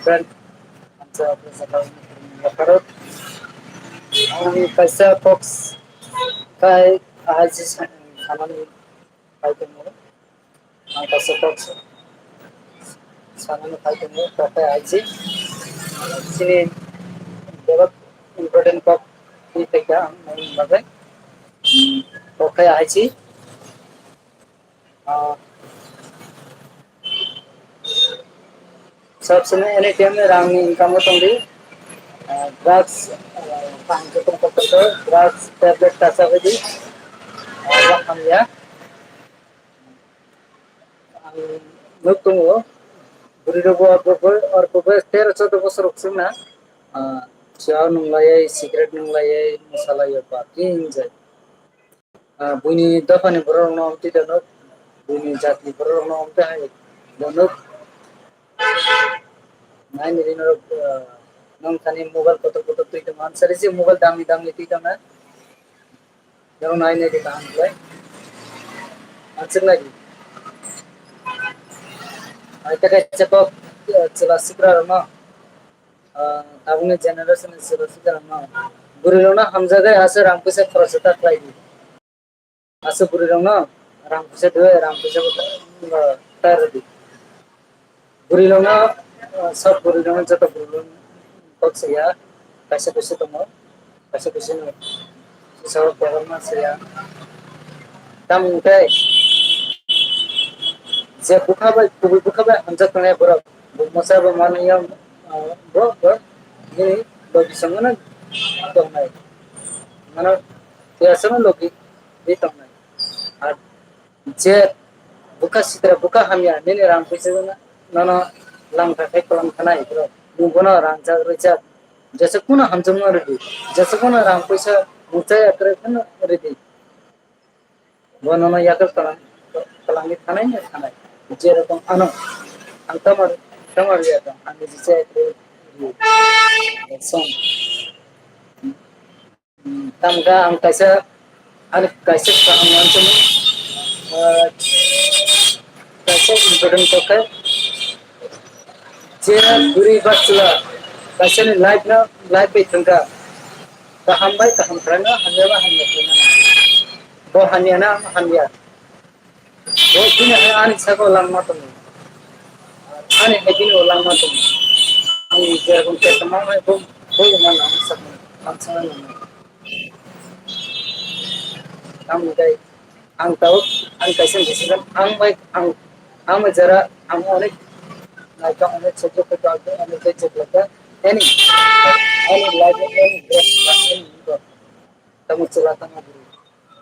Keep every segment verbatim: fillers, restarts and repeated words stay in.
friend, hamsa hamsa yakarok. Ang kaisa kok kai ahachi sanani pai tongo. Ang kaisa kok sanani pai tongo, kok kai ahachi. Chini borok important kok ni thaika ang nang bagwi. Kok kai ahachi. Ah, sabsomoi anytime rangni income o tongdi. Ah, drugs, ah, kaham khe tongthok tongthok, drugs tablet ta chabaidi. Ah, bo hamya. Ang nuk tongo, bwrwi rok bo, bo, bo, or bo, bo tero chodo bosor rok chwngna, ah, chwla nung laiwi, cigarette nung laiwi, mwsa laiwi ba, khe wng jai. Ah, buini dophani borok rokno amtwi dono, buini jatni borok rokno amtwi hai dono. Naini rino, ah, nong thani mobile kotor kotor twi tongma, ansari se mobile dangni dangni twi tongna. Nong nai nai di kaham khlai. Answer nai di. Ai ta kaisa kok, ah, chwla sikra rokno, ah, tabukni generation ni chwla sikra rokno. Bwrwi rokno hamjakgwi ase rang puisa khoroksa ta khlai di. Aswk bwrwi rokno rang puisa dui, rang puisa bo ta, ta rwdi. Bwrwi rokno, ah, sob bwrwi rokno joto bwrwi rokno kok saya, kaisa kaisa tongo, kaisa kaisa no sabo kwbangma saya. Tamo hwnkhe je bwkha bai, kubui bwkha bai hamjak tongnai borok, bo mosa bo manwi ya, ah, bo, bo, nini logi songno tongnai. Mano, tei aswkno logi. Tei tongnai. Ar je bwkha sitra, bwkha hamya, nini rang puisa no, nono langkha khai kwlang khanai, bro. Nwng bono rangjak rwjak. Jesa kuno hamjakma rwdi. Jesa kuno rang puisa muchai akwrwi phano rwdi. Bo nono yakwk kwlang, kwlangwi thanai no thanai. Jerokom ano, ang tamo, tamo rwya tong, ang niji chai akwrwi rwdi. Song. Hmm, tamo khe ang kaisa, ani kaisa kaham uansukmung, ah, kaisa important kok khe, je bwrwi ba chwla kaisani life no, life bai thangkha, kaham bai kaham khlaina, hamya bai hamya khlaina, bo hamya na, hamya. Bo bini hai ani saka o langma tongo. Ani hai bini o langma tongo. Ang jerokom khe tongma hai bo, bo ma nang sakni, ang sakni nang. Ang dai, ang tao, ang kaisa decision, ang bai, ang, ang bai jara, ang onek, naikha onek sojok khe tao, onek khe chok lakha. Any, any life, any breath, any, tamo chwla tamo bwrwi.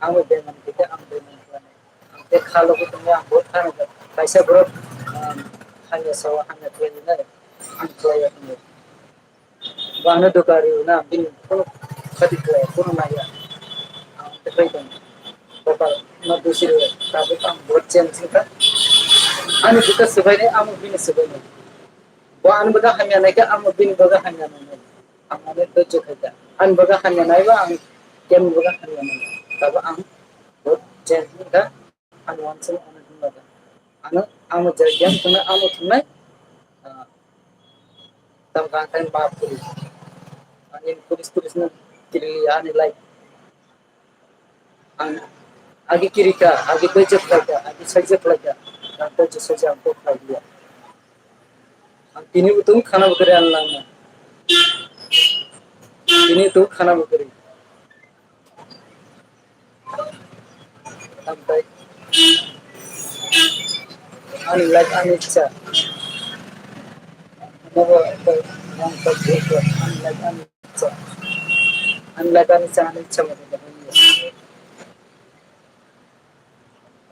Ang bai bemani khe, ang bemani khe. Ang tei kha logi tongo, ang bo kha nang kha. Kaisa borok, um, hamya sao, hamya khlai nai, ang khlai ya hinwi. Bo ano doka rio na, bini kono khati khlai, kono naiya. Ang tei khlai tongo. Doka ma dusi rio, tabuk ang bo change wngkha. Ani bwkha swbainai, amo bini swbainai. Bo ani bwkha hamya naikha, amo bini bwkha hamya nangnai. Ang ano dojo khaikha. Ani bwkha hamya naiba, ang kemni bwkha hamya nangnai. Tabuk ang bo change wngkha. Ani uansukmung ano thumlaikha. Ano, amo je game thumnai, amo thumnai, ah, tamo khe ang khe maaf kwrwi. Ani police, police no kiri liya ani life. Ang agi kirikha, agi doijo khlaikha, agi saijak khlaikha. Ang doijo saijak ang kok khlai liya. Ang tini utung khana bo kwrwi ang langma. Tini utung khana bo kwrwi. Amtai. Ani life ani ichha. Nobo amtai, amtai, ani life ani ichha. Ani life ani ichha, ani ichha moto.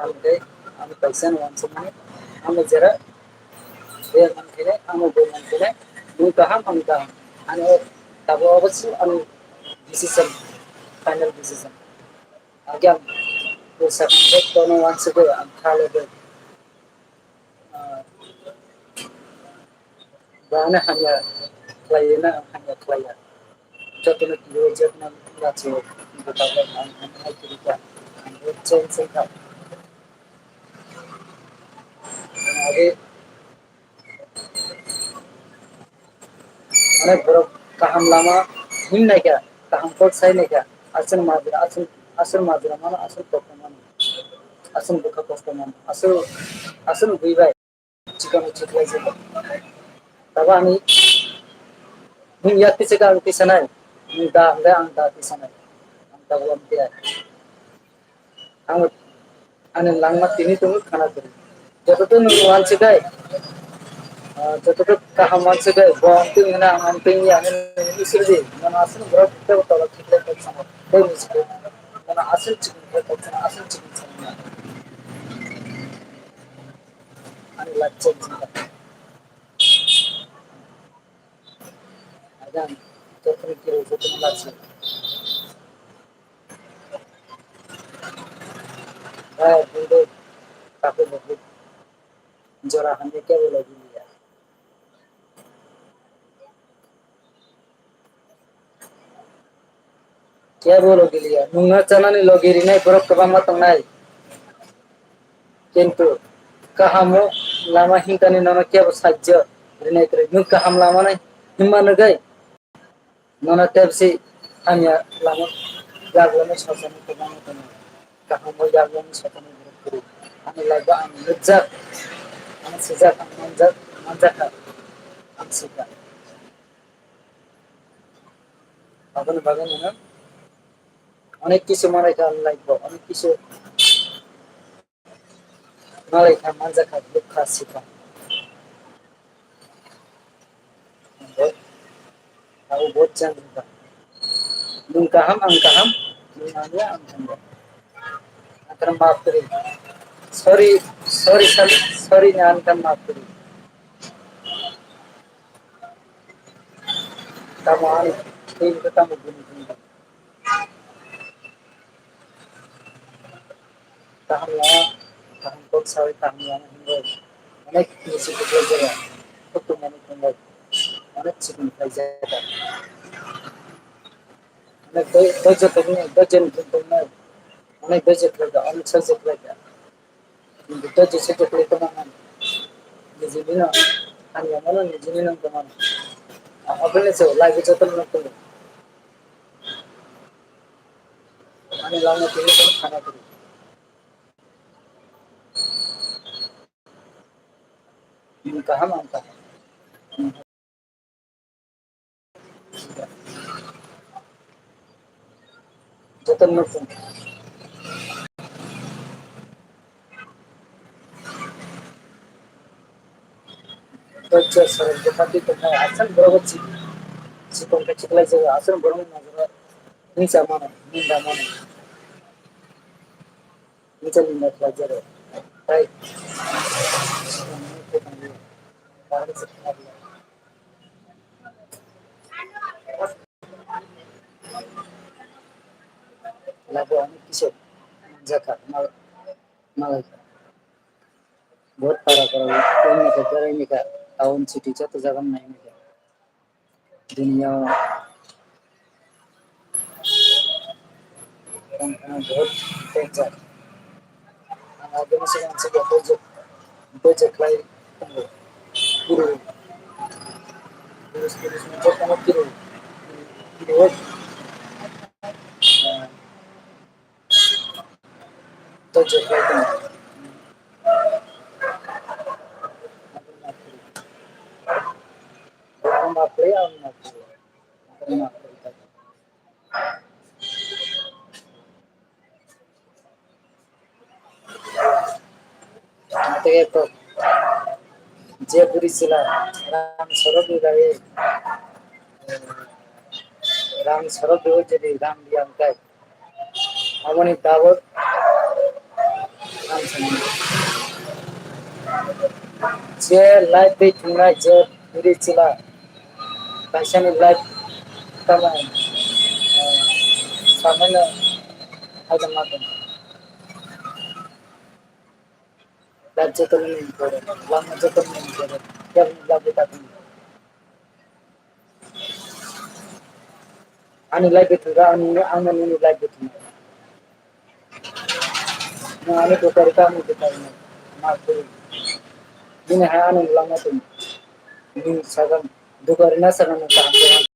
Amtai, ami kaisa no wansukmani. Ami jera. Be man kene, amo be man kene, nwng kaham, ang kaham. Ani o, tabuk obo se ani decision, final decision. Age ang pursa khe kono wansugwi ang kha logwi. Ah, ba ano hamya khlaiwi na, ang hamya khlaiya. Jotono kiriwi, jotono lachiwi, ang hamya hai kirikha. Ang bo change wngkha. Age, Onek borok kaham lama himnai kha, kaham kok sainai kha, aswk majra, aswk, aswk majra mano, aswk kok mano, aswk bwkha kosto mano, aswk, aswk bui bai chikon chiklai jagao. Tabo ani nwng yak tisa kha ang tisanai, nwng da hwnkhe ang da tisanai, ang da bo ang tiya. Ang ani langma tini tongo khana kwrwi. Jototo nwng uansuknai, ah, jototo kaham uansuknai, bo ang tini hwnwi ang ang tini ya, ani nini sirdi, nono aswk borok tei tolo khiklai kok samo, tei nini sirdi, nono aswk chikon khe kok samo, aswk chikon samo. Ani life change wngkha. Agan, jotono kiri, jotono lachio. Hai, bunduk, taku bunduk. Jora hamya kebo logi liya. Kebo logi liya. Nungna chanani logi rinai borok kwbangma tongnai. Kintu kahamo lama hinkani nono kebo sajjo rinai kwrwi. Nwng kaham lama nai himma nugwi. Nono tebsi hamya lama, yak lama sachani kwbangma tongo. Kaham o yak lama sachani borok kwrwi. Ani life o ang nukjak, ang sijak, ang manjak, manjakha, ang sikha. Aboni bagwi nono onek kisu manai kha ani life o, onek kisu manai kha, manjakha, bwkha sikha. Abo bo chang kha. Nwng kaham, ang kaham, nwng hamya, ang hamya. Ang kha mapri. Sorry, sorry, sorry, sorry, ang kha mapri. Tamo ani, tamo bini, bini. Kaham lama, kaham kok sawi kaham lama hwnwi onek nisi kuplai jaga, kutung mani tongo, onek chikon khlai jaga. Onek doi, doijo tongni, doijo ni tongni, onek doijo khlai da, onek sajjo khlai da. Doijo sajjo khlai tongma nang. Nijini no, hamya mano nijini no tongma nang. Aboni se lagi joto no tongo. Ani lama tini tong khana tini. Nwng kaham ang kaham. Joto nwng tong. Doijo sorok bwkhati tongnai aswk borok chi-, chikon khe chiklai jago aswk borok ni nokjagao hinsa mano, ninda mano. Hinsa ninda khlai jago. Tai labo ani kisa manjakha, mal-, malai. Bahut para para wngmani khe berai ni kha, town city joto jaga nai ni kha. Duniya o bahut danger. Ang agini swkang swkang project, project khlai tongo. Kiri, kiri, kiri, kiri, kiri. Doijo khlai tongo. Ang ma play, ang ma play. Ang ma play. Tei kok je bwrwi chwla rang sorok ni bagwi, rang sorok ni bagwi jodi rang liya hwnkhe, aboni tabuk ang sani. Je life twi thwngnai je bwrwi chwla kaisani life tamo, eh, samano haida ma tong. Life joto ni important, lama joto ni important, kebo ni life ta tong. Ani life bwtharga, ani, ang nini life bwtharga. Nwng ani bwtharga, ani bwtharga. Ma kwrwi. Nini hai ani lama tong. Nini sagam. Dugarina sana nung kaham khe